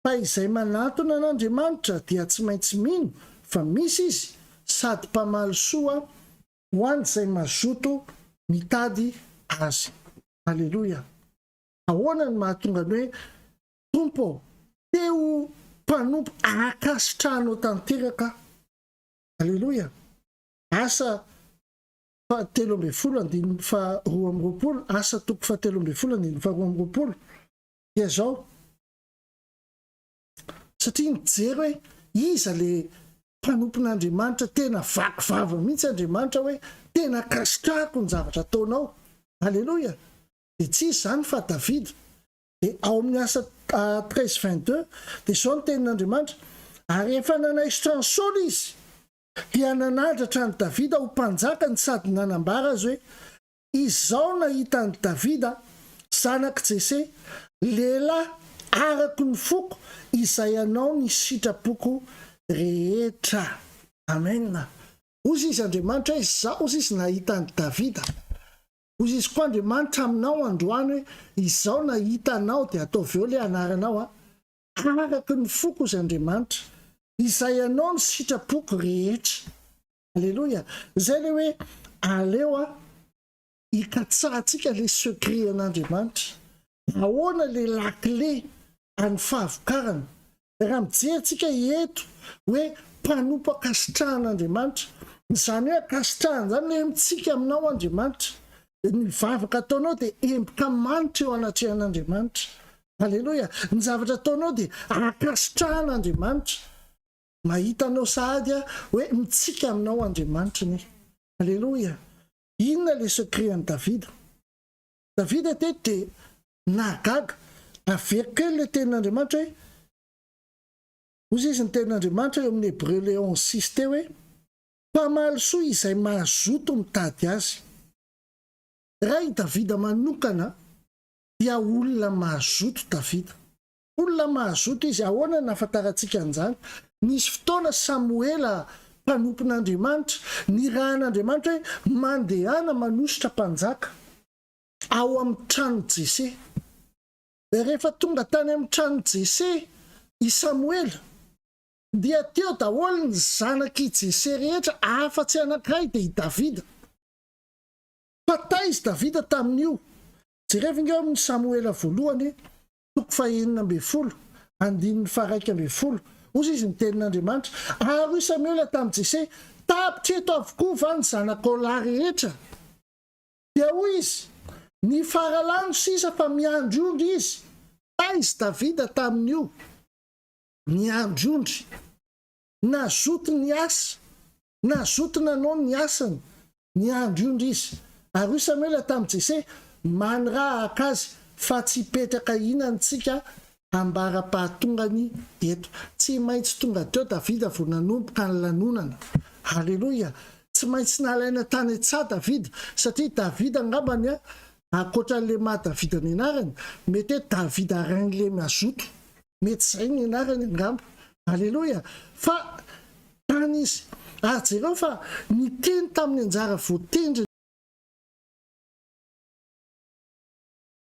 Fa izay manantona an'Andriamanitra dia tsy maintsy mino fa misy Izy sady mpamaly soa ho an'izay mazoto mitady Azy. Aleloia. Ahoana no mahatonga ny hoe Tompo ô, te ho mpanompo ankasitrahanao tanteraka aho. Aleloia. Asa faha-13 andininy faha-22, Asa toko faha-13 andininy faha-22, dia izao, satria nijery hoe iza le mpanompon'Andriamanitra tena vaky vava mihitsy Andriamanitra hoe tena ankasitrahako ny zavatra ataonao. Aleloia. Dia tsy iza izany fa Davida. Dia ao amin'ny Asa 13 22 dia izao ny tenin'Andriamanitra, Ary rehefa nanaisotra an'i Saoly izy, dia nanadratra an'i Davida ho mpanjakany sady nanambara azy hoe, Izao nahita an'i Davida, zanak'i Jese, lehilahy arako ny foko, izay hanao ny sitrapoko rehetra. Amena. Hoy izy Andriamanitra hoe, Izaho, hoy izy, nahita an'i Davida. Hoy izy koa Andriamanitra aminao androany hoe izao nahita anao dia ataovy eo le anaranao a! Araka ny foko hozy Andriamanitra izay anao ny sitrapoko rehetra. Aleloia! Izay le hoe aleo a hikatsahantsika le secret an'Andriamanitra. Ahoana le lakile an'ny fahavokarana? Raha mijery tsika eto hoe mpanompo ankasitrahan'Andriamanitra, izany hoe ankasitrahana izany hoe mitsiky aminao Andriamanitra, ny vavaka ataonao dia emboka manitra eo anatrehan'Andriamanitra. Aleloia! Ny zavatra ataonao dia ankasitrahan'Andriamanitra. Mahita anao sahady aho hoe mitsiky aminao Andriamanitra anie. Aleloia! Inona ilay secret an'i Davida? Davida teto dia nahagaga. Averiko kely ilay tenin'Andriamanitra hoe, hozy izy ny tenin'Andriamanitra eo amin'ny Hebreu le 11 six teo hoe, Mpamaly soa izay mazoto mitady azy. Raha i Davida manokana dia olona mazoto Davida. Olona mazoto izy. Ahoana no nahafantarantsika an'izany? Nisy fotoana Samoela mpanompon'Andriamanitra, nirahan'Andriamanitra hoe mandehana manosotra mpanjaka ao amin'ny tranon'i Jese. Rehefa tonga tany amin'ny tranon'i Jese i Samoela, dia teo daholo ny zanak'i Jese rehetra afa-tsy anankiray dia i Davida. Fa taiza Davida tamin'io? Jerevo ange ao amin'ny Samoela voalohany e! toko faha-16, andininy faha-11, Hoy izy ny tenin'Andriamanitra, Ary hoy Samoela tamin'i Jese, Tapitra eto avokoa va ny zanakao lahy rehetra? Dia hoy izy, Ny faralahy no sisa fa miandry ondry izy. Taiza Davida tamin'io? Niandry ondry. Nazoto niasa. Nazoto nanao ny asany. Niandry ondry izy. Ary hoy Samoela tamin'i Jese, Maniraha haka azy, fa tsy hipetraka hihinantsika ambara-pahatongany eto. Tsy maintsy tonga teo Davida vao nanomboka ny lanonana. Aleloia! Tsy maintsy nalaina tany an-tsaha Davida, satria Davida angambany, ankoatra an'ilay maha Davida ny anarany, mety hoe Davida rain'ilay mazoto. Mety izay ny anarany angamba. Aleloia! Fa tany izy. Ary jereo fa niteny tamin'ny anjara voatendriny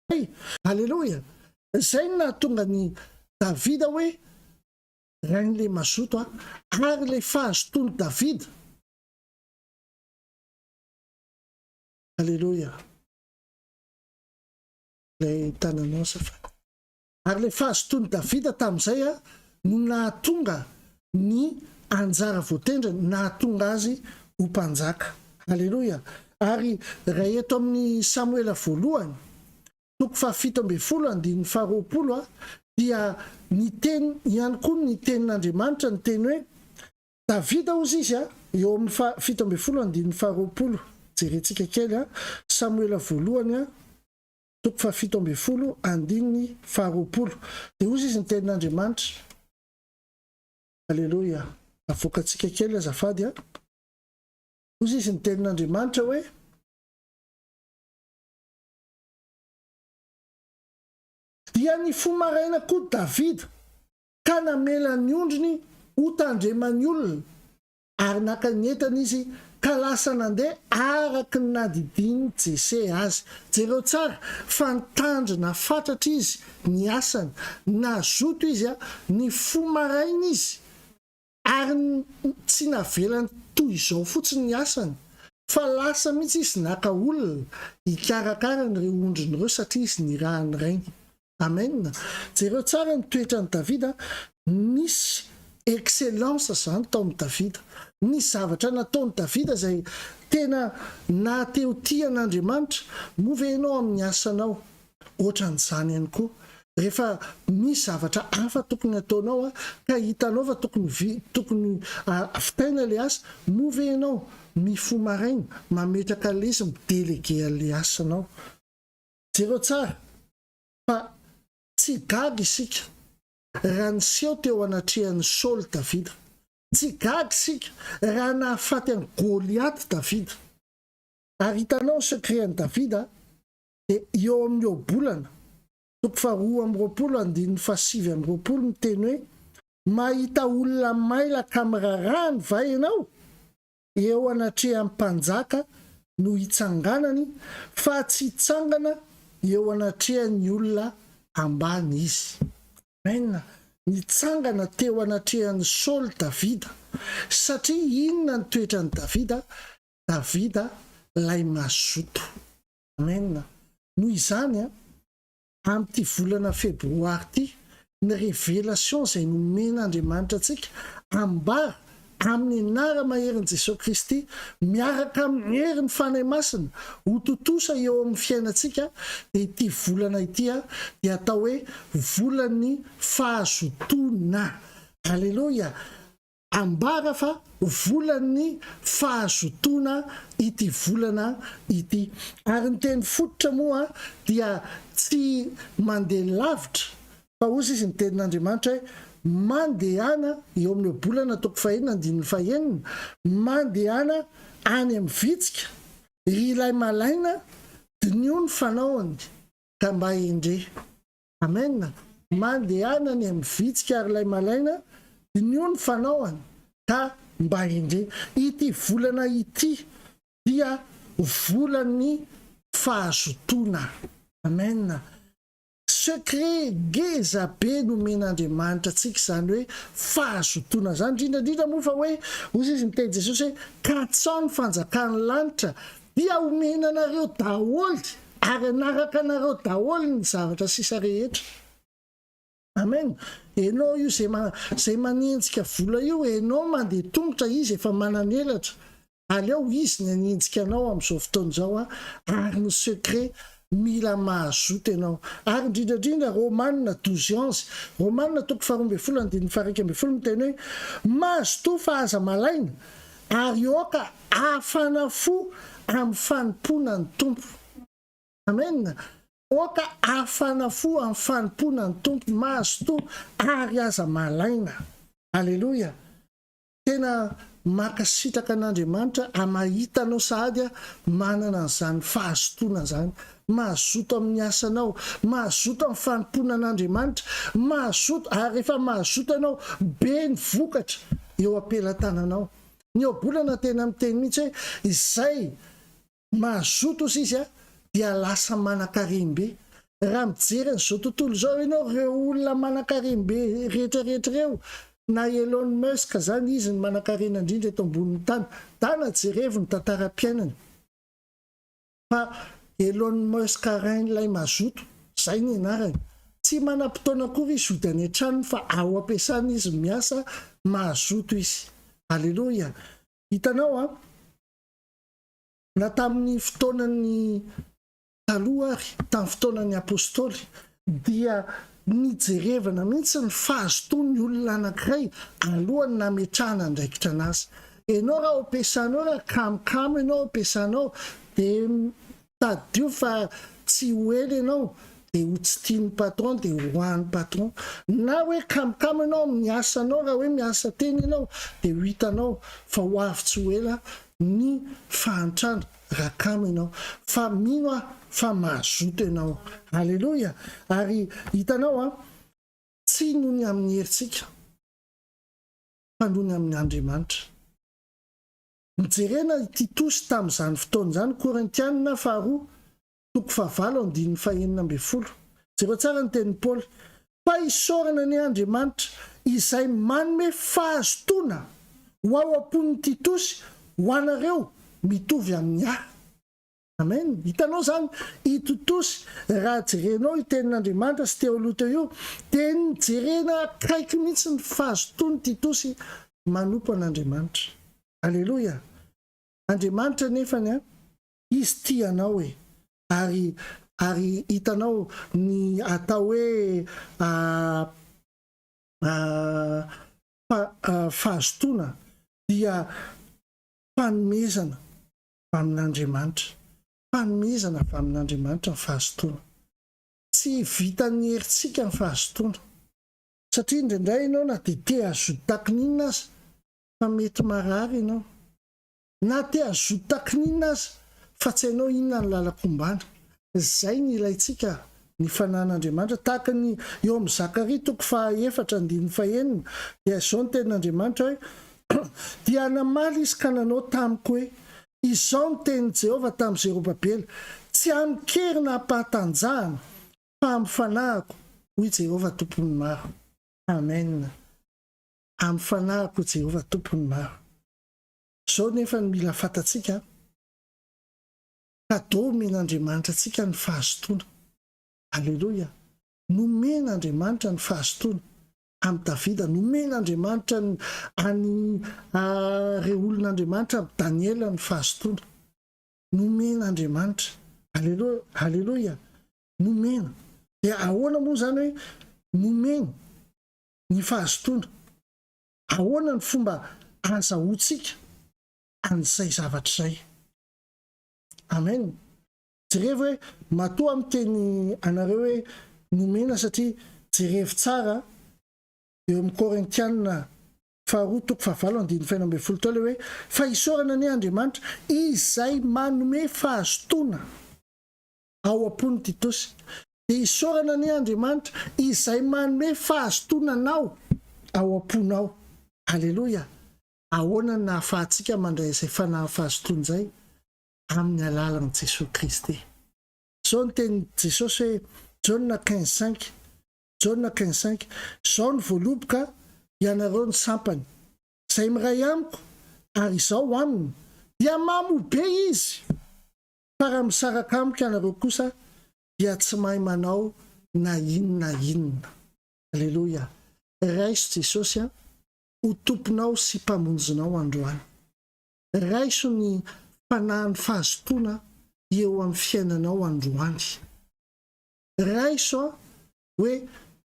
indray. Aleloia! Izay no nahatonga an'i Davida hoe rain'ilay mazoto, ary ilay fahazotoan'i Davida. Aleloia! Ilay tananao azafady. Ary ilay fahazotoan'i Davida tamin'izay no nahatonga ny anjara voatendriny, nahatonga azy ho mpanjaka. Aleloia! Ary raha eto amin'ny Samoela voalohany, toko fahafito ambin'ny folo, andininy faharoapolo, dia niteny ihany koa ny tenin'Andriamanitra niteny hoe, Davida hozy izy, eo amin'ny faha-17 andininy faharoapolo, jerentsika kely, Samoela voalohany, toko faha-17 andininy faha-20. Dia hozy izy ny tenin'Andriamanitra. Aleloia. Avoakantsika kely azafady a. Hozy izy ny tenin'Andriamanitra hoe. Dia nifoha maraina koa Davida ka namela ny ondriny hotandreman'ny olona. Ary naka ny entana izy ka lasa nandeha araka ny nandidian'i Jese azy. Jereo tsara fa nitandrina fatratra izy ny asany, nazoto izy, nifoha maraina izy, ary tsy navelany toy izao fotsiny ny asany, fa lasa mihitsy izy naka olona hikarakara an'ireo ondriny ireo satria izy nirahan'ny rainy. Amen! Jereo tsara ny toetran'i Davida, nisy excellence zany tao amin'i Davida. Nisy zavatra nataon'i Davida izay tena naha te ho tia an'Andriamanitra. Moa ve ianao amin'ny asanao ohatran'izany ihany koa? Rehefa misy zavatra hafa tokony hataonao ka hitanao fa tokony tokony vitaina ilay asa, moa ve ianao mifoha maraina mametraka an'ilay izy mi-deleguer an'ilay asanao? Jereo tsara fa tsy gaga isika raha niseho teo anatrehan'i Saoly Davida. Tsy gaga isika raha nahafaty an'i Goliaty Davida. Ary hitanao ny secret an'i Davida dia eo amin'ny ohabolana, toko faharoa amby roapolo andininy fahasivy amby roapolo miteny hoe, Mahita olona mailaka amin'ny raharahany va ianao? Eo anatrehan'ny mpanjaka no hitsanganany fa tsy hitsangana eo anatrehan'ny olona ambany izy. Amen. Nitsangana teo anatrehan'i Saoly Davida. Satria inona ny toetran'i Davida? Davida ilay mazoto. Amen. Noho izany, amin'ity volana febroary ity, ny révélation izay nomen'Andriamanitra antsika, ambara amin'ny anara-maherin'i Jesoa Kristy, miaraka amin'ny herin'ny Fanahy Masina, ho tontosa eo amin'ny fiainantsika, dia ity volana ity dia atao hoe volan'ny fahazotoana. Aleloia! Ambara fa volan'ny fahazotoana ity volana ity. Ary ny teny fototra moa dia tsy mandeha lavitra fa hozy izy ny tenin'Andriamanitra hoe mandehana eo amin'ny ohabolana toko fahenina andininy fahenina, mandehana any amin'ny vitsika ry ilay malaina diniho ny fanaony ka mba hendre. Amen! Mandehana any amin'ny vitsika ary ilay malaina, diniho ny fanaoany ka mba hendre. Ity volana ity dia volan'ny fahazotoana. Amen! Secret ngeza be nomen'Andriamanitra antsika izany hoe fahazotoana izany, indrindra indrindra moa fa hoe hozy izy niteny Jesosy hoe katsaho ny fanjakan'ny lanitra dia omena anareo daholo ary hanaraka anareo daholo ny zavatra sisa rehetra. Amen. Enao io zay zay manenjika vola io, enao mandeha tongotra izy efa manan'elatra. Aleo izy ny hanenjika anao amin'izao fotoana izao a, ary ny secret. Mila mahazoto ianao. Ary indrindra indrindra Romana 12 11, Romana toko faharoa ambin'ny folo andininy faha 11 miteny hoe, Mazotoa fa aza malaina, ary aoka hafana fo amin'ny fanompoana ny Tompo. Amen! Aoka hafana fo amin'ny fanompoana ny Tompo. Mazotoa ary aza malaina. Aleloia! Tena mankasitraka an'Andriamanitra aho mahita anao sahady aho manana an'izany fahazotoana izany. Mazoto amin'ny asanao, mazoto amin'ny fanompoana an'Andriamanitra, mazoto ary rehefa mazoto ianao be ny vokatra eo am-pelatananao. Ny ohabolana tena miteny mihitsy hoe izay Mazoto ozy izy dia lasa manankarem-be. Raha mijery an'izao tontolo izao ianao, ireo olona manankarem-be rehetra rehetra ireo, na Elon Musk zany, izy no manankarena indrindra eto ambonin'ny tany. Dana jerevo ny tantaram-piainany. Fa Elon Musk rain'ilay mazoto, zay ny anarany. Tsy manam-potoana akory izy hody any an-tranony fa ao am-piasana izy miasa, mazoto izy. Aleloia. Hitanao an? Na tamin'ny fotoanan'ny taloha ary, tamin'ny fotoanan'ny Apostoly, dia nijerevana mihitsy ny fahazotoan'ny olona anankiray alohan'ny nametrahana andraikitra anazy. Ianao raha ao am-piasana ao, raha kamokamo ianao ao am-piasana ao, dia tadidio fa tsy ho ela ianao dia ho tsy tian'ny patron dia ho an'ny patron. Na hoe kamokamo ianao amin'ny asanao, raha hoe miasa tena ianao, dia ho hitanao fa ho avy tsy ho ela ny fahantrana raha kamo ianao fa mino aho fa mazoto ianao. Aleloia! Ary hitanao an, tsy noho ny amin'ny herintsika fa noho ny amin' Andriamanitra. Nojerena i Titosy tamin'izany fotoana izany, Korintiana faharoa toko fahavalo andininy fahenina ambin'ny folo. Jereo tsara ny tenin'i Paoly, Fa isaorana anie Andriamanitra, izay manome fahazotoana ho ao am-pon'i Titosy ho anareo mitovy amin'ny ahy. Amen. Hitanao izany i Titosy, raha jerenao io tenin'Andriamanitra sy teo aloha teo io, dia nijerena akaiky mihitsy ny fahazotoan'i Titosy manompo an'Andriamanitra. Aleloia. Andriamanitra anefany an, Izy tia anao e! Ary ary hitanao ny atao hoe fahazotoana dia fanomezana avy amin'Andriamanitra. Fanomezana avy amin'Andriamanitra ny fahazotoana. Tsy vitan'ny herintsika ny fahazotoana. Satria indraindray ianao na dia te hazoto takin'inona aza fa mety marary ianao. Na te hazoto takininona aza fa tsy hainao inona ny lalan-kombana. Izay ny ilaintsika ny fanahin'Andriamanitra. Tahaka ny eo amin'ny Zakaria toko faha efatra andininy faha enina dia izao ny tenin'Andriamanitra hoe, Dia namaly izy ka nanao tamiko hoe, Izao no tenin'i Jehovah tamin'i Zerobabela, Tsy amin-kery na am-pahatanjahana, fa amin'ny fanahiko, hoy Jehovah Tompon'ny maro. Amen. Amin'ny fanahiko, hoy Jehovah Tompon'ny maro. Izao nefa no mila fantatsika an! Cadeau omen'Andriamanitra antsika ny fahazotoana. Aleloia! Nomen'Andriamanitra ny fahazotoana amin'i Davida, nomen'Andriamanitra ny an'i ireo olon'Andriamanitra amin'i Daniela ny fahazotoana. Nomen'Andriamanitra. Aleloia! Aleloia! Nomena. Dia ahoana moa izany hoe nomeny ny fahazotoana? Ahoana ny fomba ahazahoantsika an'izay zavatra izay? Amen. Jerevo hoe matoa aho miteny anareo hoe nomena satria jerevo tsara eo amin'ny Korintiana faharoa toko fahavalo andininy fahenina ambin'ny folo teo ilay hoe fa isaorana anie Andriamanitra izay manome fahazotoana ao am-pon'i Titosy. Dia isaorana anie Andriamanitra izay manome fahazotoana anao ao am-ponao. Aleloia! Ahoana no nahafahantsika mandray izay fanahin'ny fahazotoana izay? Amin'ny alalan'i Jesoa Kristy. Izao no tenin'i Jesosy hoe, Jaona 15 cinq, Jaona 15 cinq, Izao no voaloboka, ianareo no sampany. Izay miray amiko, ary Izaho aminy, dia mamoa be izy! Fa raha misaraka amiko ianareo kosa, dia tsy mahay manao na inona na inona. Aleloia! Raiso Jesosy an, ho Tomponao sy Mpamonjinao androany. Raiso ny fanahin'ny fahazotoana. eo amin'ny fiainanao androany. Raiso aho hoe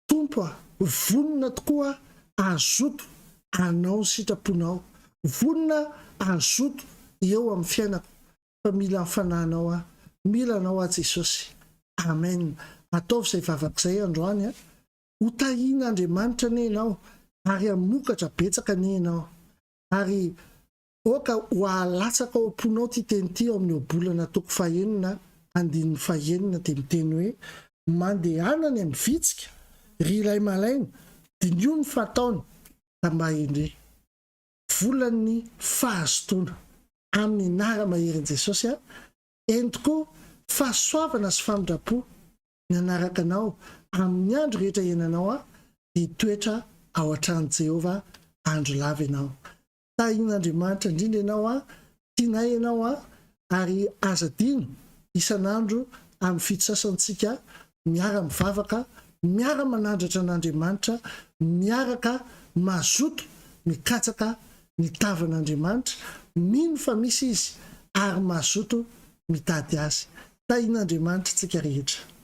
Tompo a, vonona tokoa aho hazoto hanao ny sitraponao, vonona aho hazoto eo amin'ny fiainako fa mila ny fanahinao aho, mila anao aho Jesosy. Amen. Ataovy izay vavaka izay androany a. Ho tahian'Andriamanitra anie ianao ary hamokatra betsaka anie ianao. Ary Aoka ho ahalatsaka ao am-ponao ity teny ity ao amin'ny Ohabolana toko fahenina andininy fahenina dia miteny hoe, Mandehana any amin'ny vitsika, ry ilay malaina, diniho ny fataony, ka mba hendre. Volan'ny fahazotoana. Amin'ny anara-maherin'i Jesosy aho, eny tokoa, fahasoavana sy famindram-po ny hanaraka anao amin'ny andro rehetra iainanao aho, dia hitoetra ao an-tranon'i Jehovah andro lava ianao. Tahin'Andriamanitra indrindra ianao a, tianay ianao a, ary aza adino isan'andro amin'ny fitsasantsika miara mivavaka, miara manandratra an'Andriamanitra, miaraka mazoto mikatsaka ny tavan'Andriamanitra, mino fa misy Izy ary mazoto mitady Azy. Tahin'Andriamanitra tsika rehetra.